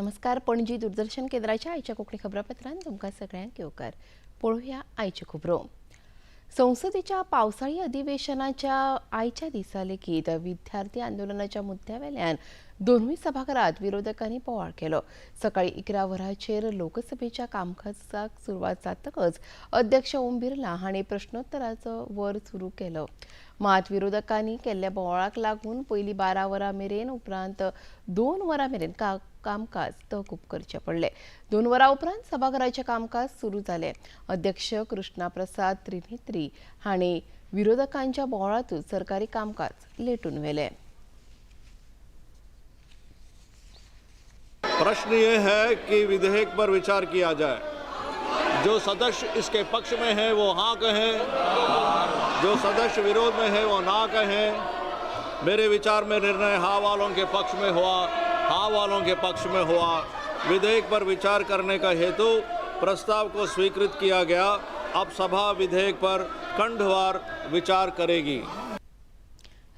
नमस्कार. पणजी दूरदर्शन केंद्राच्या आयच्या कोंकणी खबरापत्रांत तुमकां सगळ्यांक येवकार. पळोवया आयच्यो खबरो. संसदेच्या पावसाळी अधिवेशनाच्या आयच्या दिसा लेगीत विद्यार्थी आंदोलनाच्या मुद्द्या वेल्यान दोनूय सभाघरात विरोधकांनी बोवाळ केलो. सकाळी 11 वरांचेर लोकसभेच्या कामकाजाक सुरवात जातकच अध्यक्ष ओम बिर्ला हांणी प्रश्नोत्तराचो वर सुरू केलो. मात विरोधकांनी केल्ल्या बोवाळाक लागून पयलीं 12 वरां मेरेन, उपरांत 2 वरां मेरेन कामकाज तहकूब करचें पडलें. 2 वरां उपरांत सभाघराचें कामकाज सुरू जालें. अध्यक्ष कृष्णा प्रसाद त्रिनेत्री हांणी विरोधकांच्या बोवाळांतूच सरकारी कामकाज लेटून व्हेलें. प्रश्न ये है कि विधेयक पर विचार किया जाए. जो सदस्य इसके पक्ष में है वो हाँ कहें, जो सदस्य विरोध में है वो ना कहें. मेरे विचार में निर्णय हाँ वालों के पक्ष में हुआ, हाँ वालों के पक्ष में हुआ. विधेयक पर विचार करने का हेतु प्रस्ताव को स्वीकृत किया गया. अब सभा विधेयक पर खंडवार विचार करेगी.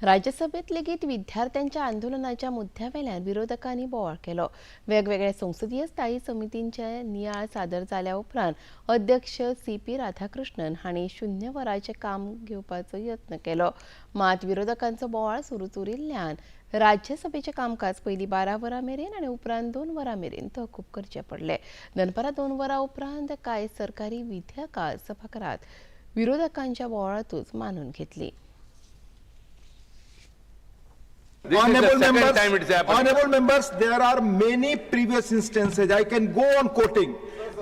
राज्यसभेत लेगीत विद्यार्थ्यांच्या आंदोलनाच्या मुद्द्यावेल्यान विरोधकांनी बोवाळ केलो. वेगवेगळ्या संसदीय स्थायी समितींचे नियाळ सादर जाल्या उपरांत अध्यक्ष सी पी राधाकृष्णन हांणी 0 वरांचें काम घेवपाचो यत्न केलो. मात विरोधकांचो बोवाळ सुरूच उरिल्ल्यान राज्यसभेचें कामकाज पयलीं 12 वरां मेरेन आनी उपरांत 2 वरां मेरेन तहकूब करचें पडलें. दनपारां 2 वरां उपरांत कांय सरकारी विधेयकां सभाघरांत विरोधकांच्या बोवाळांतूच मानून घेतली. Honorable members, time it's happened. Honorable members, there are many previous instances. I can go on quoting.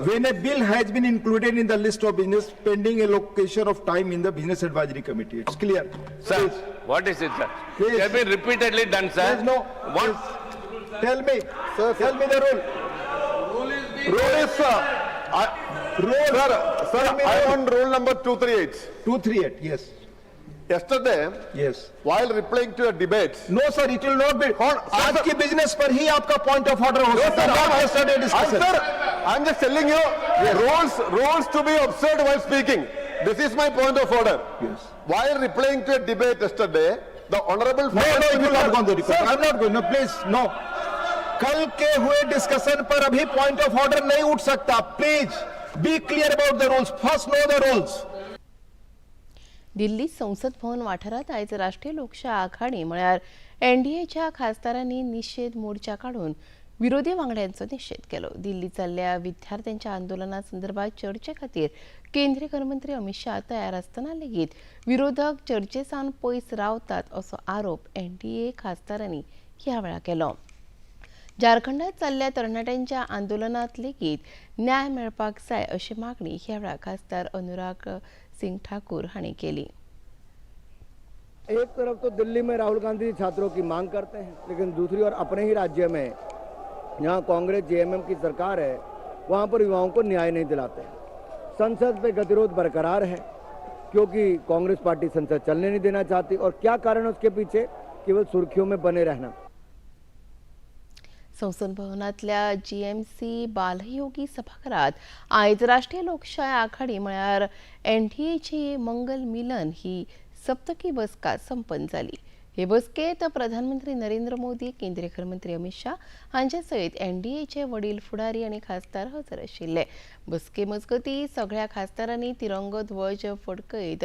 When a bill has been included in the list of business pending allocation of time in the Business Advisory Committee. It's clear. Sir, Please. What is it, sir? Please. It has been repeatedly done, sir. Please, no. What? Please. Tell me. Sir, tell me the rule. Rule is, sir, I, Rule. Sir, sir, Tell me I rule. am on rule number 238. 238. Yes. Yesterday, Yes. while replying to a debate, No, sir, it will not be. Sir, आज sir. की business पर ही आपका point of order हो No, सकता sir, है. Not yesterday I'm, discussion. Sir, I'm just telling you, rules to be observed while speaking. This is my point of order. Yes. While replying to a debate yesterday, the honorable. No, no, it will not go on the record. Sir, I'm not going. No, please, no. कल K हुए discussion पर अभी point of order नहीं उठ सकता. Please be clear about the rules. First know the rules. Delhi संसद भवन वाठारांत आयज राष्ट्रीय लोकशाय आघाडी म्हळ्यार एनडीएच्या खासदारांनी निशेध मोर्चा काडून विरोधी वांगड्यांचो निशेध केलो. दिल्ली चल्ल्या विद्यार्थ्यांच्या आंदोलना संदर्भात चर्चे खातीर केंद्रीय गृहमंत्री अमित शाह तयार आसतना लेगीत विरोधक चर्चे सावन पयस रावतात असो आरोप एनडीए खासदारांनी ह्या वेळार केलो. झारखंडात चल्ल्या तरणाट्यांच्या आंदोलनात लेगीत न्याय मेळपाक जाय अशी मागणी ह्या वेळार खासदार अनुराग सिंग ठाकूर हांणी केली. एक तरफ तो दिल्ली में राहुल गांधी छात्रों की मांग करते हैं, लेकिन दूसरी ओर अपने ही राज्य में जहां कांग्रेस जेएमएम की सरकार है वहां पर युवाओं को न्याय नहीं दिलाते हैं. संसद पे गतिरोध बरकरार है क्योंकि कांग्रेस पार्टी संसद चलने नहीं देना चाहती. और क्या कारण है उसके पीछे? केवल सुर्खियों में बने रहना. संसद भवनांतल्या जीएमसी बालयोगी सभाघरात आयज राष्ट्रीय लोकशाय आघाडी म्हळ्यार एनडीएची मंगल मिलन ही सप्तकी बसका संपन्न जाली. हे बसकेत प्रधानमंत्री नरेंद्र मोदी, केंद्रीय गृहमंत्री अमित शाह हांचे सयत एनडीएचे वडील फुडारी आनी खासदार हजर आशिल्ले. बसके मजगतीं सगळ्या खासदारांनी तिरंगो ध्वज फडकयत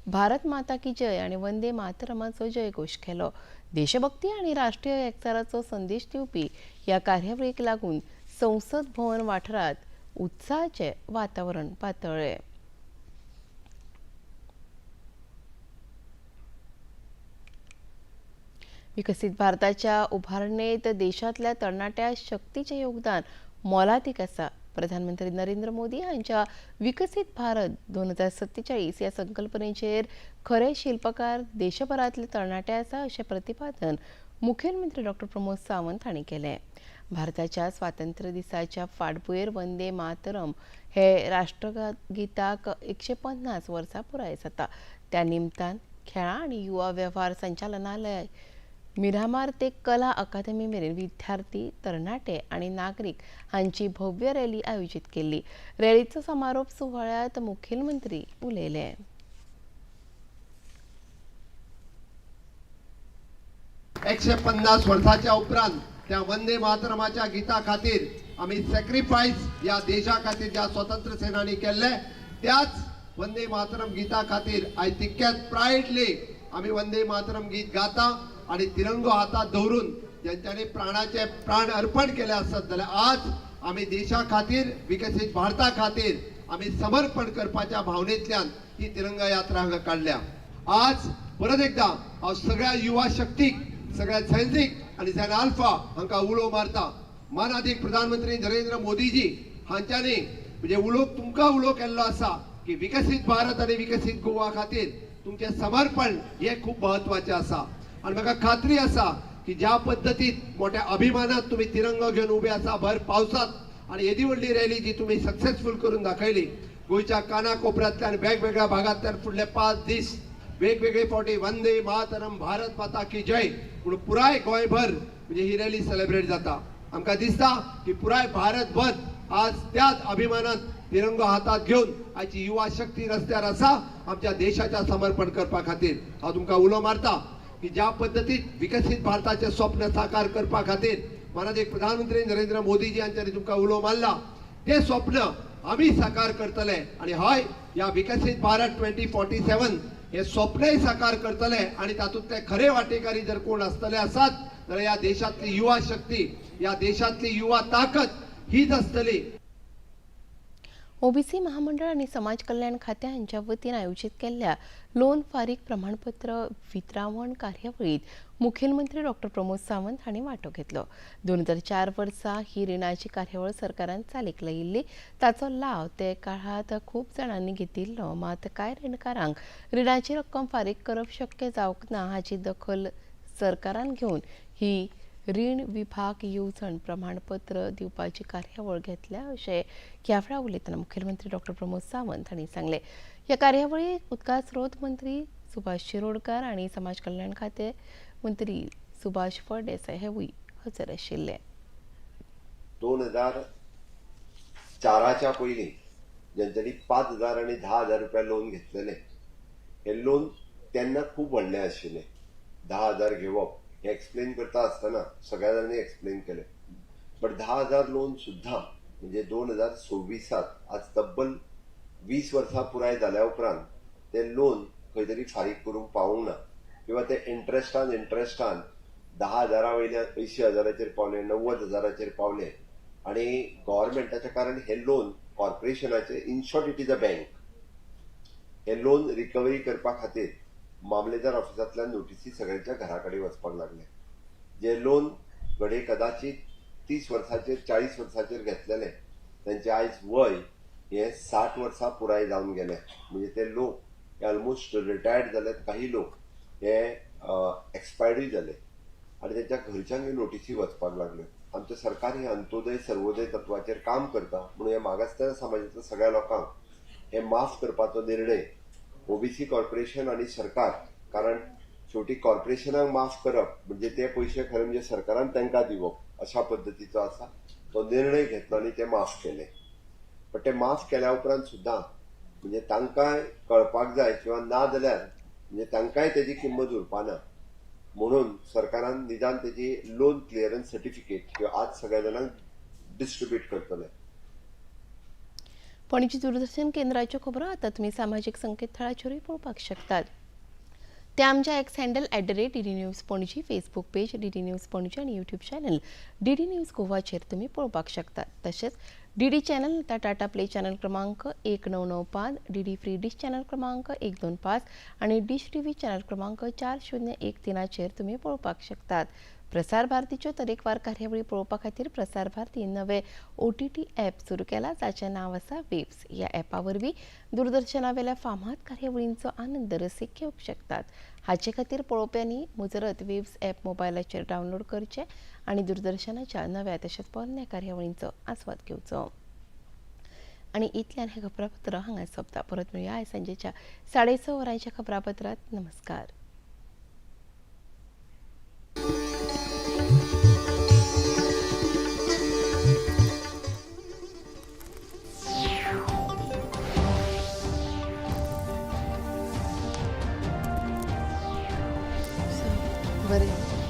भारत माता की जय आनी वंदे मातरमाचो जयघोश केलो. देशभक्ती आनी राष्ट्रीय एकचाराचो संदेश दिवपी ह्या कार्यावळीक लागून संसद भवन वाठारांत उत्साहाचें वातावरण पातळ्ळें. विकसीत भारताच्या उभारणेत देशांतल्या तरणाट्या शक्तीचें योगदान मोलादीक आसा. प्रधानमंत्री नरेंद्र मोदी हांच्या विकसीत भारत 2047 ह्या संकल्पनेचेर खरे शिल्पकार देशभरांतले तरणाटे आसा अशें प्रतिपादन मुखेलमंत्री डॉक्टर प्रमोद सावंत हांणी केलें. भारताच्या स्वातंत्र्य दिसाच्या फाटभुंयेर वंदे मातरम हे राष्ट्रगीताक 150 वर्सां पुराय जाता. त्या निमतान खेळां आनी युवा वेव्हार संचालनालय मिरामार ते कला अकादमी मेरेन विद्यार्थी, तरणाटे आनी नागरीक हांची भव्य रॅली आयोजीत केल्ली. रॅलीचो समारोप सुवाळ्यांत मुखेलमंत्री उलयले. 150 वर्साच्या उपरांत त्या वंदे मातरमाच्या गीता खातीर आमी सॅक्रिफायस ह्या देशा खातीर ज्या स्वतंत्र सेनानी केल्ले त्याच वंदे मातरम गीता खातीर आयज तितक्याच प्रायडली आमी वंदे मातरम गीत गाता आनी तिरंगो हातात दवरून ज्यांच्यानी प्राणाचे प्राण अर्पण केले आसत जाल्यार आज आमी देशा खातीर, विकसीत भारता खातीर आमी समर्पण करपाच्या भावनेंतल्यान ही तिरंगा यात्रा हांगा काडल्या. आज परत एकदा हांव सगळ्या युवा शक्तीक, सगळ्या झेन्झीक आनी झेन आल्फा हांकां उलो मारता. मानादीक प्रधानमंत्री नरेंद्र मोदीजी हांच्यांनी म्हणजे उलो तुमकां उलो केल्लो आसा की विकसीत भारत आनी विकसीत गोवा खातीर तुमचें समर्पण हें खूब म्हत्वाचें आसा. आनी म्हाका खात्री आसा की ज्या पद्दतीत मोठ्या अभिमानात तुमी तिरंगो घेवन उबे आसा भर पावसात आनी येदी व्हडली रॅली जी तुमी सक्सेसफूल करून दाखयली, गोंयच्या काना कोपऱ्यांतल्यान वेगवेगळ्या भागांतल्यान फुडले 5 दीस वेगवेगळे फावटी वंदे मातरम भारत माता की जय म्हणून पुराय गोंयभर म्हणजे ही रॅली सेलेब्रेट जाता. आमकां दिसता की पुराय भारतभर आज त्याच अभिमानात तिरंगो हातात घेवन आयची युवा शक्ती रस्त्यार आसा आमच्या देशाच्या समर्पण करपा खातीर. हांव तुमकां उलो मारता की ज्या पद्दतीत विकसीत भारताचें स्वप्न साकार करपा खातीर मानादीक प्रधानमंत्री नरेंद्र मोदीजी हांच्यांनी तुमकां उलो मारला तें स्वप्न आमी साकार करतले आनी हय ह्या विकसीत भारत 2047 हे स्वप्नय साकार करतले आनी तातूंतले खरे वाटेकारी जर कोण आसतले आसात जाल्यार ह्या देशांतली युवा शक्ती, ह्या देशांतली युवा ताकद हीच आसतली. ओबीसी महामंडळ आनी समाज कल्याण खात्या हांच्या वतीन आयोजीत केल्ल्या लोन फारीक प्रमाणपत्र वितरावण कार्यावळीत मुखेलमंत्री डॉक्टर प्रमोद सावंत हांणी वांटो घेतलो. 2004 वर्सा ही रिणाची कार्यावळ सरकारान चालीक लायिल्ली. ताचो लाव ते काळांत खूब जाणांनी घेतिल्लो. मात कांय रिणकारांक रिणाची रक्कम फारीक करप शक्य जावंक ना हाची दखल सरकारान घेवन ही रीण विभाग येवजण प्रमाणपत्र दिवपाची कार्यावळ घेतल्या अशें ह्या वेळार उलयतना मुखेलमंत्री डॉक्टर प्रमोद सावंत हांणी सांगलें. ह्या कार्यावळीक उदका स्रोत मंत्री सुभाष शिरोडकर आनी समाज कल्याण खाते मंत्री सुभाष फळदेसाय हेवूय हजर आशिल्ले. 2004च्या पयलीं ज्यांच्यांनी 5,000 आनी 10,000 रुपया लोन घेतलेले, हे लोन तेन्ना खूब व्हडलें आशिल्लें. 10,000 घेवप हे एक्सप्लेन करता आसतना सगळ्या जाणांनी एक्सप्लेन केलें. बट 10,000 लोन सुद्दां म्हणजे 2026 आज तब्बल 20 वर्सां पुराय जाल्या उपरांत ते लोन खंय तरी फारीक करूंक पावूंक ना किंवा ते इंट्रस्टान 10,000 वयल्या 80,000 पावले, 90,000 पावले आनी गव्हर्मेंटाच्या कारण हे लोन कॉर्पोरेशनाचे, in short it is a bank, हे लोन रिकवरी करपा खातीर मामलेदार ऑफिसांतल्यान नोटीसी सगळ्यांच्या घरा कडेन वचपाक लागले. जे लोन घडये कदाचित 30 वर्सांचेर 40 वर्सांचेर घेतलेले तांचे आयज वय हे 60 वर्सां पुराय जावन गेले. म्हणजे ते लोक हे ऑलमोस्ट रिटायर्ड जाल्यात, काही लोक हे एक्सपायर्डूय जाले आनी तांच्या घरच्यांक नोटीसी वचपाक लागल्यो. आमचें सरकार हे अंत्योदय सर्वोदय तत्वाचेर काम करता म्हणून हे मागासलेल्या समाजांतल्या सगळ्या लोकांक हे माफ करपाचो निर्णय ओबीसी कॉर्पोरेशन आनी सरकार, कारण शेवटी कॉर्पोरेशनाक माफ करप म्हणजे ते पयशे खरें म्हणजे सरकारान तांकां दिवप अशा पद्दतीचो आसा तो निर्णय घेतलो आनी ते माफ केले. पण ते माफ केल्या उपरांत सुद्दां म्हणजे तांकांय कळपाक जाय किंवा ना जाल्यार म्हणजे तांकांय तेजी किंमत उरपाना म्हणून सरकारान निदान तेजी लोन क्लियरन्स सर्टिफिकेट किंवा आज सगळ्या जाणांक डिस्ट्रिब्यूट करतले. पणजी दूरदर्शन केंद्राच्यो खबरो आतां तुमी सामाजीक संकेतथळाचेरूय पळोवपाक शकतात. ते आमच्या X handle @DD News Panaji, Facebook page DD News Panaji आनी यूट्यूब चॅनल डीडी न्यूज गोवाचेर तुमी पळोवपाक शकतात. तशेंच डीडी चॅनल आतां टाटा प्ले चॅनल क्रमांक 1995, डीडी फ्री डिश चॅनल क्रमांक 125 आनी डिश टीव्ही चॅनल क्रमांक 4013चेर तुमी पळोवपाक शकतात. प्रसार भारतीच्यो तरेकवार कार्यावळी पळोवपा खातीर प्रसार भारतीन नवे OTT app सुरू केला जाचें नांव आसा वेव्स. ह्या ॲपा वरवीं दूरदर्शनावेल्या फामाद कार्यावळींचो आनंद रसीक घेवंक शकतात. हाचे खातीर पळोवप्यांनी मुजरत वेव्स ॲप मोबायलाचेर डावनलोड करचें आनी दूरदर्शनाच्या नव्या तशेंच पोरण्या कार्यावळींचो आस्वाद घेवचो. आनी इतल्यान हें खबरापत्र हांगा सोंपता. परत मेळया आयज सांजेच्या 6:30 वरांच्या खबरापत्रांत. नमस्कार. बरें.